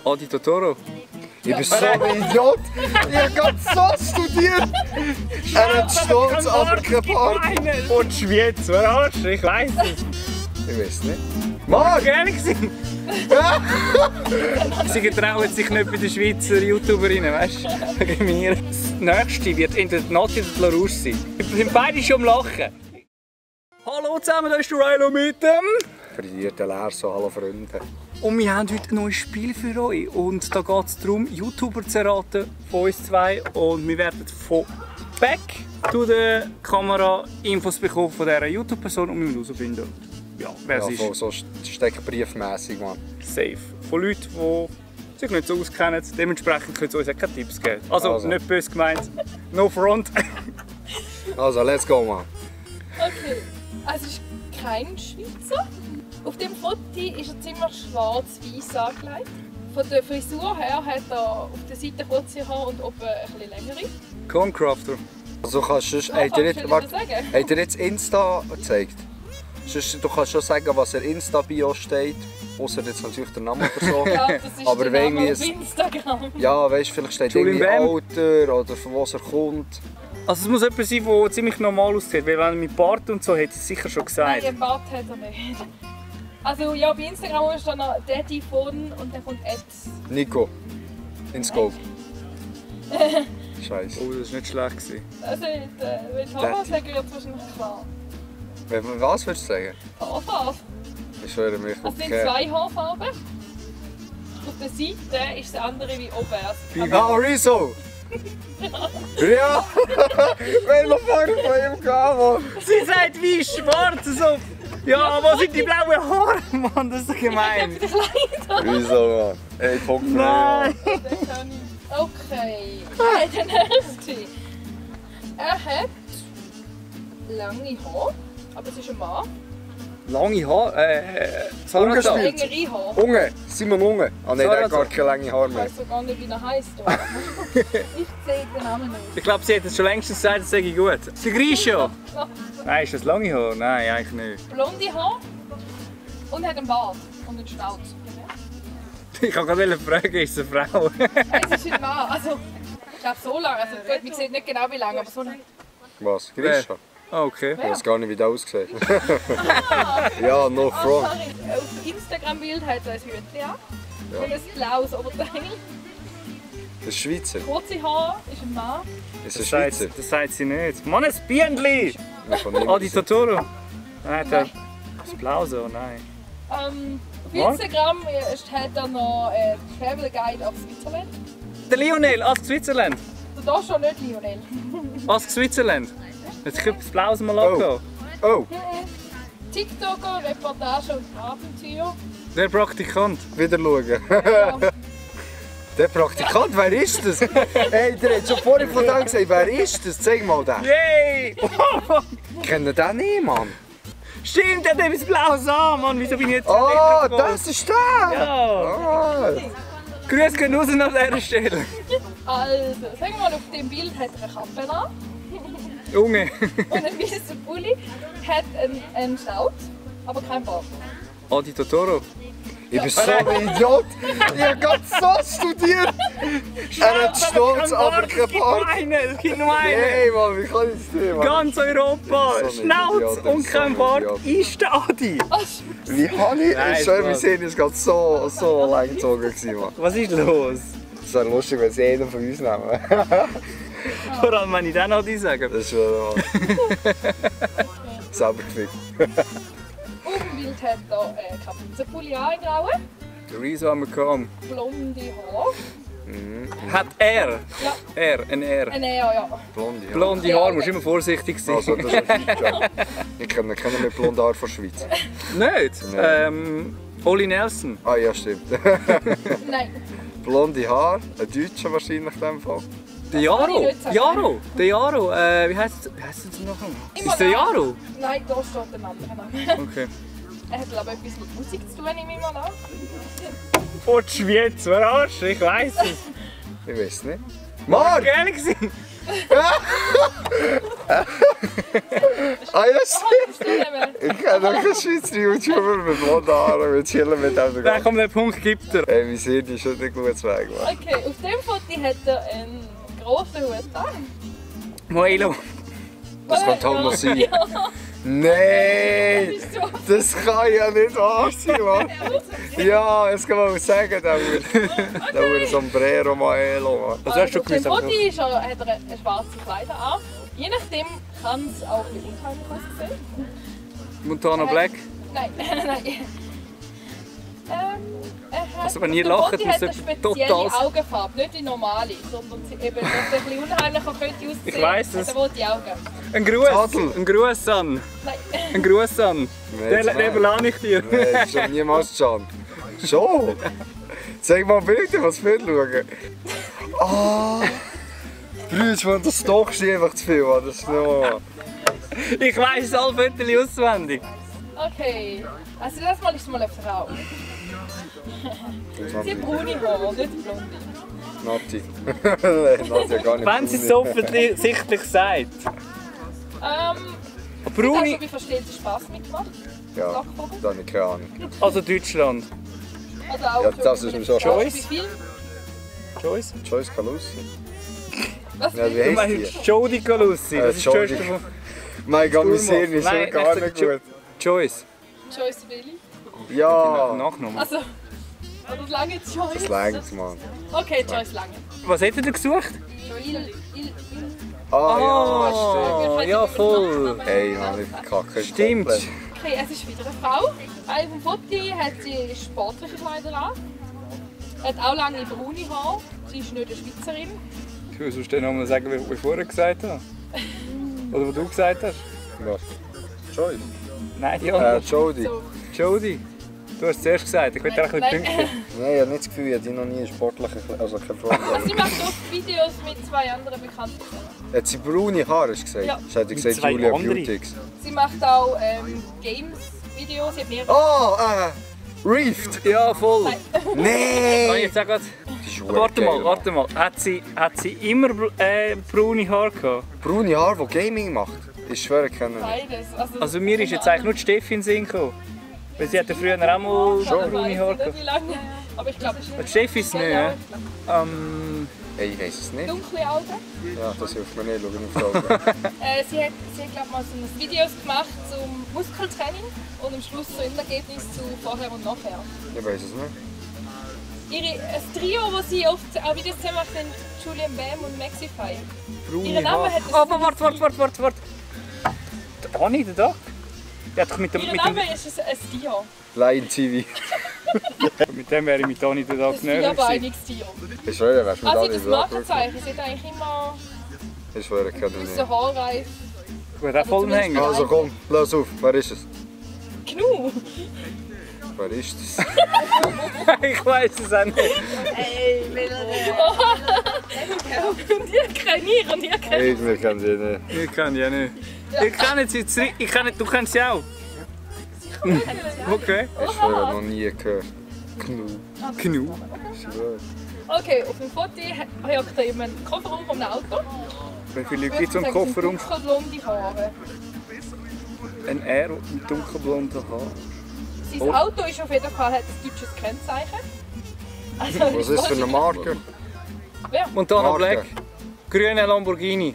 Adi Totoro. Ich bin so ein Idiot. Ich habe gerade so studiert. Er hat Stolz, aber kein Bart. Und Schweiz, wer hast du? Ich weiss es. Ich weiß nicht. Mann, gerne gewesen. Sie getrauen sich nicht bei den Schweizer YouTuberinnen, weißt du? Wegen mir. Das nächste wird entweder die Nati oder die LaRouche sein. Wir sind beide schon am Lachen. Hallo zusammen, da ist der Rilo mit dem Friedierter Lehrer, so hallo Freunde. Und wir haben heute ein neues Spiel für euch. Und da geht es darum, YouTuber zu erraten von uns zwei. Und wir werden von Back zu der Kamera Infos bekommen von dieser YouTube-Person und wir müssen herausfinden, ja, wer es ist. Ja, so steckbriefmässig, Mann. Safe. Von Leuten, die sich nicht so auskennen. Dementsprechend können sie uns auch keine Tipps geben. Also, nicht böse gemeint. No front. Also, let's go, Mann. Okay, also es ist kein Schweizer. Auf dem Foto ist er ziemlich schwarz-weiß angelegt. Von der Frisur her hat er auf der Seite kurze Haare und oben ein bisschen längere. Corncrafter. Also kannst du, hat er jetzt Insta gezeigt? Sonst, du kannst schon sagen, was er Insta-Bio steht. Außer jetzt natürlich der Name oder so. Ja, das ist aber der Name auf es, Instagram. ja, weißt, vielleicht steht irgendwie Alter oder von was er kommt. Also es muss jemand sein, der ziemlich normal aussieht. Weil wenn er mit Bart und so hat, ist es sicher schon gesagt. Nein, einen Bart hat er nicht. Also ja, bei Instagram ist dann noch Daddy von und dann kommt Ed. Nico. In Scope. Scheiße. Oh, das war nicht schlecht. Also wenn ich Haarfarbe sage, wird es wahrscheinlich klar. Was würdest du sagen? Haarfarbe. Ich schwöre mich auf Es sind zwei Haarfarben. Auf der Seite ist das andere wie oben. Ah, Rezo! Ja! Wenn wir vorher von ihm gehen, Sie sagt wie schwarz. So. Ja, wo sind die blauen Haare? Mann, das ist doch gemein. Rezo, Mann. Ey, Punkt für Nein! Okay, der nächste. Er hat lange Haare, aber es ist ein Mann. Lange Haare? Ungespielt. Längere Haare. Unge, Simon Unge. Ah nein, der hat gar keine lange Haare Ich mehr. weiß so gar nicht, wie er heisst. Ich sehe den Namen nicht. Ich glaube, sie hat es schon längstens gesagt, das sage ich gut. Sie Grisha? Nein, ist das lange Haar? Nein, eigentlich nicht. Blonde Haare und hat einen Bart und einen Schnauz. Ich kann gerade fragen, ist es eine Frau? Es ist ein Mann, also ich glaube so lange. Also, gut, man sieht nicht genau wie lange, aber so lange. Was? Grisha? Ah, okay. Ich weiß gar nicht, wie der aussieht. Ja, no front. Auf Instagram-Bild hat er ein Hütchen an und ein blaues Oberteil. Das ist Schweizer. Kurze Haare, ist ein Mann. Ist ein Schweizer. Das sagt sie nicht. Mann, ein Bienenli! Adi Totoro. Nein, das Blau so, nein. Auf Instagram hat er noch Travel Guide auf Switzerland. Der Lionel, Ask Switzerland. Du darfst schon nicht Lionel. Ask Switzerland. Jetzt könnte das Blaues mal angehen. Oh, TikToker, Reportage und Abenteuer. Der Praktikant. wieder schauen. Ja. Der Praktikant, wer ist das? Hey, der hat schon vorhin von dem gesagt, wer ist das? Zeig mal den. Yay! Kennen den nicht, Mann? Stimmt, der hat etwas Blaues an, Mann. Wieso bin ich jetzt Oh, nicht drauf das ist der! Ja. Ah. Grüße gehen raus an dieser Stelle. Also, sagen wir mal, auf dem Bild hat er eine Kappe an Junge. und ein weißer Pulli, hat einen Schnauz, aber kein Bart. Adi Totoro. Ich bin so ein Idiot. Ich habe gerade so studiert. Er hat Stolz, aber kein Bart. Es gibt nur einen. Hey, Mann, wie kann ich das tun, Mann? Ganz Europa, So ein Schnauz Idiot, und so kein ein Bart Idiot. ist der Adi. Wie habe ich? Nein, Ich schwöre, Spaß. wir sehen es gerade so lang gezogen gewesen, Mann. Was ist los? Es wäre lustig, wenn sie jeden von uns nehmen. Vor allem, wenn ich dann Adi sage. Das ist schon Mann. Selber gefickt. Auf dem Bild hat er einen Kapuzenpulli an in Grauen, Der Rezo haben wir gekommen. blonde Haare. Hat er? Ja. Ein R. Ein Eher, ja. Blonde, ja. Blonde Haare, musst immer vorsichtig sein. Also, das ist Schweiz, ja. Ich kenne mit blonden Haaren von der Schweiz. Nicht? Nein. Oli Nelson. Ah ja, stimmt. Nein. Blonde Haare, ein Deutscher wahrscheinlich in dem Fall. Der kann Jaro. ich nicht sagen. Jaro. Der Jaro. Wie heißt es noch? Ist es der Jaro? Nein, da steht ein anderer Name. Okay. Er hat glaube ich etwas mit Musik zu tun, nehme ich mal an. Und die Schweiz, wer hast du? Ich weiss es. Ich weiß nicht. Marc! Gerne gewesen. Ah ja, ich kenne noch keinen Schweizer YouTuber mit blonden Haaren, mit chillen mit dem. Nein, komm, den Punkt gibt er. Ey, mein Sinn ist schon nicht gut zu Weg. Okay, auf dem Foto hat er einen grossen Hut an. Moelo. Das kann toll noch sein. Nein! Das kann ja nicht wahr sein, Mann. Ja, jetzt kann man mal sagen, der wurde Sombrero Moelo, Mann. Was hast du Auf dem gewusst? Foto hat er eine schwarze Kleider an. Je nachdem kann es auch ein bisschen unheimlich aussehen. Montana Black. Nein, nein. Er hat, Also wenn ihr auf lacht, dem muss Foto es hat eine spezielle total- Augenfarbe, nicht die normale, sondern sie eben, dass es ein bisschen unheimlicher könnte aussehen. Ich weiss es. Hat er rote Augen. Ein Gruß. Tadel. Ein Gruß an. Nein. Ein Gruß an. Den überlasse ich dir. Nein, das ist schon niemals Can. Schon? Zeig mal Bilder, was viel schauen. Ah! Brüder, man, das stockst du einfach zu viel, Mann. Das ist noch... Ich weiss alle Viertel auswendig. Okay, also das Mal ist es mal eine Frau. Sie hat braune Haare, nicht blonde. Nati. Nein, Nati gar nicht. Wenn sie es offensichtlich sagt. Bruni. Also, wie versteht sie Spaß mitgemacht? Ja, Lackvogel? da habe ich keine Ahnung. Also Deutschland. Also auch Ja, das ist mir schon klar. Wie viel? Joyce? Joyce Calussi. Was Ja, wie viel? Du heisst meinst Jodie Calussi. Das ist die Jodie. Schwester von... Mein Gott, mein Sinn ist Nein, schon gar ich nicht sag gut. Joyce. Joyce Willy. Ja, Nachname. Also, oder lange Joyce? das längt, Mann. Okay, Joyce Lange. Was hättet ihr gesucht? Ah ja, Oh, ja voll. stimmt. Ey, Mann, ich kacke. Stimmt. komplett. Okay, es ist wieder eine Frau. Auf dem Foto hat sie sportliche Kleider an. Hat auch lange braune Haare. Sie ist nicht eine Schweizerin. Ich will sonst noch mal sagen, wie ich vorher gesagt habe. Oder was du gesagt hast. Was? Joyce? Nein, die andere. Jodie. So. Jodie. Du hast es zuerst gesagt, ich will dir ein bisschen pünktlich. Nein, ich habe nicht das Gefühl, ich habe noch nie sportliche, also keine Frage. Sie macht oft Videos mit zwei anderen Bekannten. Hat sie braune Haare hast du gesagt? Ja. Ich hätte gesagt zwei Julia andere. Beautix. Sie macht auch Games-Videos. Sie hat mehrere. Oh, Reefed! Ja, voll. Nein. Ah, Nein! jetzt sag grad. Die ist verdammt Warte geil, mal, warte mal. Hat sie immer braune Haare gehabt? Braune Haare, die Gaming macht. Ich schwöre, ich kenne nicht. Beides. Also mir ist jetzt eigentlich nur die Steffi in den Sinn gekommen. Weil sie hatte früher auch mal braune Haare Nicht gehabt. wie lange. Aber ich glaube, Die Steffi ist es nicht, ja? Ey, ich weiß es nicht. dunkle Augen. Ja, das hilft mir nicht, schau nicht auf die Augen. Sie hat glaube mal so ein Videos gemacht zum Muskeltraining und am Schluss so ein Ergebnis zu vorher und nachher. Ich weiß es nicht. Das Trio, das sie oft auch Videos zusammen macht, sind Julian Bam und Maxify. Braune Ihr Name Haare. hat Oh, aber warte. Dani, der da? Der hat doch mit dem, Ihr mit Name dem, ist ein Tier. Lion TV. mit dem wäre ich mit Dani den Tag Ein näher gewesen. vierbeiniges Tier. Ich schwöre, wärst du mit Also Dani das so Markenzeichen, sie hat eigentlich immer Ich schwöre, ich kenne ihn so nicht. haarreif. Gut, auch voll im Hängen. Also komm, lass auf. Wer ist es? Gnu! Wer ist das? Ich weiß es auch nicht. Und ihr kennt ihr und ihr kennt Ich mir kenne sie nicht. Ich kann ja nicht. Ich kenne sie jetzt. Du kennst sie auch. Okay. Ich schwöre, noch nie gehört. Gnu. Gnu. Ich schwöre. Okay, auf dem Foto hockt er in einem Kofferraum von einem Auto. Wie viele Leute gibt es im Kofferraum? Dunkelblonde Haare. Ein R mit dunkelblonden Haaren. Sein Oh. Auto ist auf jeden Fall hat ein deutsches Kennzeichen. Also, Was ist das für eine Marke? Wer? Montana Marke. Black. Grüner Lamborghini.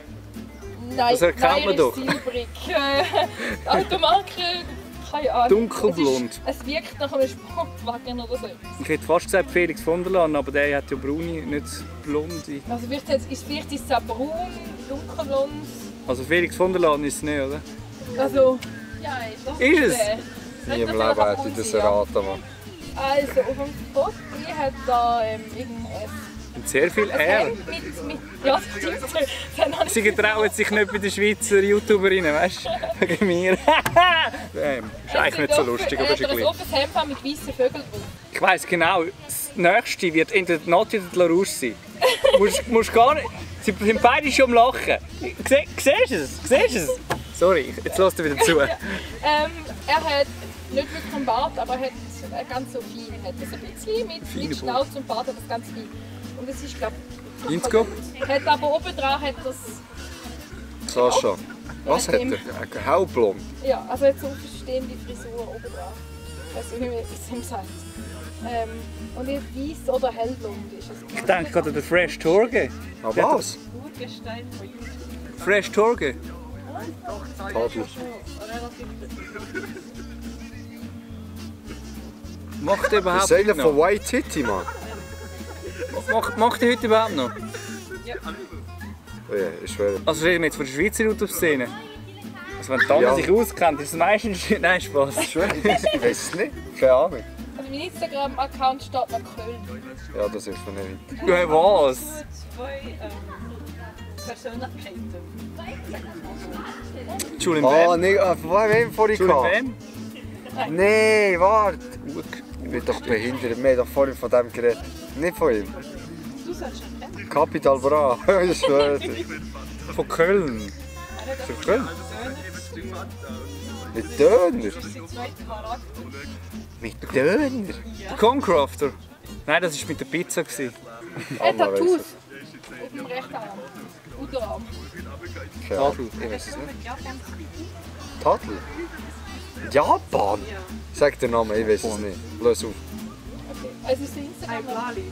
Nein, Das erkennt nein, man er doch. ist silbrig. Die Automarke, keine Ahnung. Dunkelblond. Es wirkt nach einem Sportwagen oder so. Ich hätte fast gesagt Felix von der Leyen, aber der hat ja braune, nicht blonde. Also vielleicht ist es auch braun, dunkelblond. Also Felix von der Leyen ist es nicht, oder? Also, ja, das Ist es? Nie im Leben hätte ich das erraten, Mann. Also, auf dem Foto hat da irgendein Und sehr viel R. Hemd mit ja, das stimmt. Sie getrauen sich nicht bei den Schweizer YouTuberinnen, weißt du? Wegen mir. Ist eigentlich nicht so lustig, aber ist ein ein bisschen. offenes Hemd mit weißen Vögeln drauf. Ich weiss genau, das nächste wird entweder die Nati oder die LaRouche sein. Musst gar nicht. Sie sind beide schon am Lachen. Siehst du es? Siehst du es? Sorry, jetzt lass dir wieder zu. Er hat nicht wirklich einen Bart, aber er hat ganz so viel. Er hat das ein bisschen mit Schnauz und Bart hat das ganz viel. Und es ist, glaube ich, Insco? Hat aber oben dran hat das. Sascha, was hat er? Hellblond. Ja, also jetzt so aufstehende Frisur oben dran. Ich weiß nicht, wie man es ihm sagt. Und nicht weiß oder hellblond ist es. Ich denke gerade an den Fresh Torge. Ah, was? Urgestein von YouTube. Fresh Torge. Tadel. Macht er Das überhaupt ist einer noch? von White Titty, Mann. Macht er heute überhaupt noch? Oh ja, ich schwöre. Also reden wir jetzt von der Schweizer YouTube-Szene. Also wenn Dana Ja. sich auskennt, ist es meistens... Nein, Spaß. Ich weiß es nicht. Keine Ahnung. Also mein Instagram-Account steht nach Köln. Ja, das ist von nicht. Ja, was? Zwei Persönlichkeiten. Julian Ah, Bam. nee, von wem vorhin Julian gehabt? Bam? Nee, warte. Ich bin doch behindert. Wir haben doch vorhin von dem geredet. Nicht von ihm. Du sollst ihn kennen. Capital Bra. Ich schwöre dir. Von Köln. Ist er von Köln? Mit Döner. Das sind zwei Charakter. Mit Döner? Der Concrafter. Nein, das war mit der Pizza. Gewesen. Er hat Anna weiss Tattoos. es. Auf dem rechten Arm. Unterarm. Keine Ahnung. Tadel. Ich weiß es nicht. Japan. Tadel? Japan? Sag den Namen, ich weiß es nicht. Lass auf. Also ist der Instagram. Lali.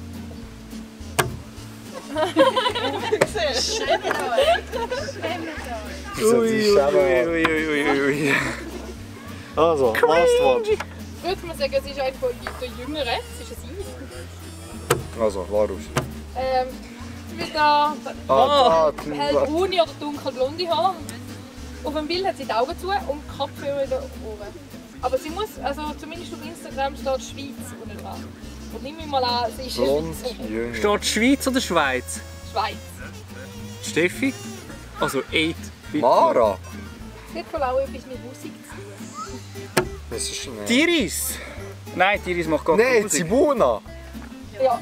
Ui. Also, last one. Ich würde mal sagen, es ist einfach der Jüngere. Es ist ein Sie. Also, Varus. Wieder hellbraune oder dunkelblonde Haare. Auf dem Bild hat sie die Augen zu und Kopfhörer in den Ohren. Aber sie muss, also zumindest auf Instagram steht Schweiz unten dran. Und nimm mich mal an, sie ist Blond, eine Schweizerin. jünger. Steht Schweiz oder Schweiz? Schweiz. Steffi? Also 8. Mara? Sie hat voll auch etwas mit Musik zu tun. Das ist schon... Tiris? Nein, Tiris macht gar keine Nein, Musik. Zibuna! Ja,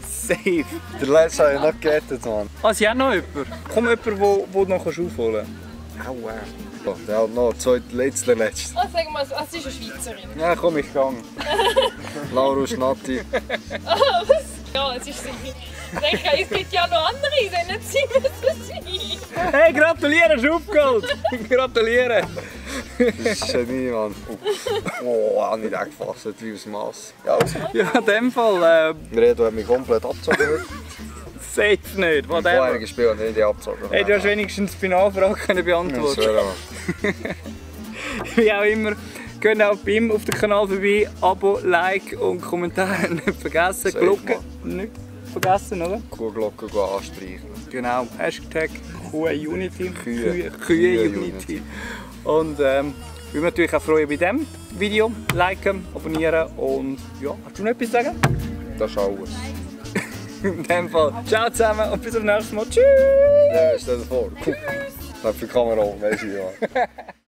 Safe. Der letzte habe ich noch gerettet, Mann. Ah, sie haben noch jemanden? Komm, jemand, wo du noch aufholen Aua. So, der hat noch letzte. also sagen wir mal, sie ist eine Schweizerin. Ja, komm, ich gang. Laura Schnatti. Ja, es ist sie. Ich denke, es gibt ja noch andere, die nicht sie müssen sein. Hey, gratuliere, hast du aufgeholt! Gratuliere! Das ist Genie, Mann. Oh, habe nicht angefasst, wie aus Mass. Ja, also. Ja, in dem Fall, Redo hat mich komplett abgezogen. safe nicht. Im Whatever. vorherigen Spiel habe ich nicht abgezogen. Hey, du hast wenigstens die Finalfrage können Das beantworten. wäre Wie auch immer, geht auch bei ihm auf den Kanal vorbei. Abo, Like und Kommentare nicht vergessen. Safe, Glocke nicht vergessen, oder? Kuhglocke anstreichen. Genau, Hashtag QUnity. Kühe. QUnity. Und würde mich natürlich auch freuen bei diesem Video. Liken, abonnieren und ja, hast du noch etwas zu sagen? Das ist alles. In dem Fall, ciao zusammen und bis zum nächsten Mal. Tschüss! Ja, stell dir vor. Guck. Für die Kamera, weißt du ja.